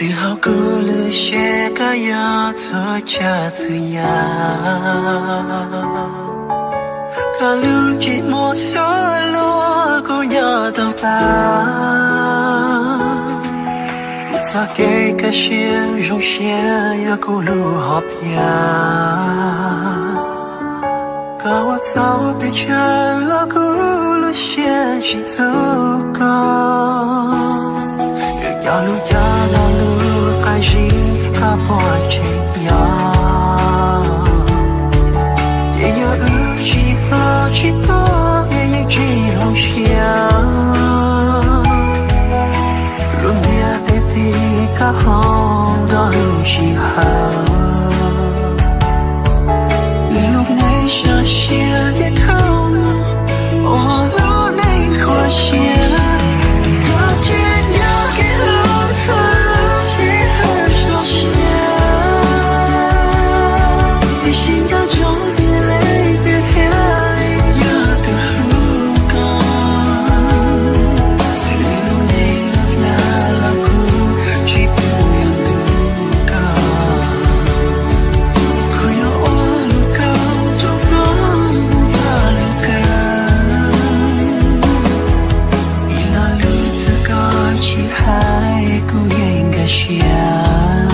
Txwj hauv kuv lub siab koj yog txhua tsav txhua yam, koj lub ntsej muag xyuas luag kuv nco tau tas. Kuv txoj kev kaj siab zoo siab yog kuv lub hom phiaj, koj ua txhaum pes tsawg los kuv lub siab tsis txuj koj. Koj cov lus cas los lus qab zib koj puas tseem nco? Ces yog wb tsis ploj tsis tuag es yeej tsis hloov siab. Lub ntiaj teb tis kab hloov nrog lub sij hawm, wb lub neej sab siab thiab dhau los ua lub neej khuav siab. Koj tseem nyob kev hlub txhua lub sij hawm sob siab, ib sim nkauj ntsoov tiag li tiag thiab li yog tus hlub koj. Txawm lub neej los nag los kuv tsis pub yuav ntuj koj, kuv yuav ua lub koj rau koj txoj lub kawg. Ib lo lus txog koj tsis hais kuv yeej nkag siab,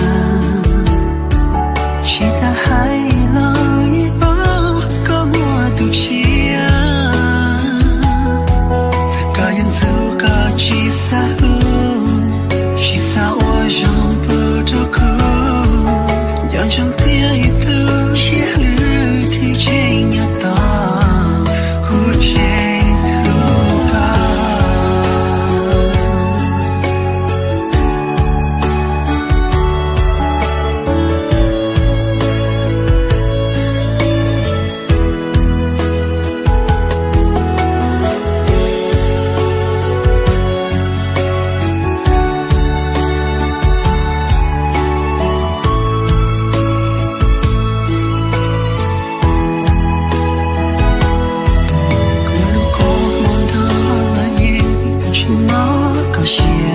tsis tas hais los yeej paub koj muaj tus tshiab. Txawm koj yuav ntxub koj tsis xav hlub, tsis xav ua zoo pub rau kuv, nco ntsoov tias ib tug siab hlwb thiab tseem nyob tos kuv tseem hlub koj. Kuv lub kua muag nrog lawv yeej tsis mob koj siab.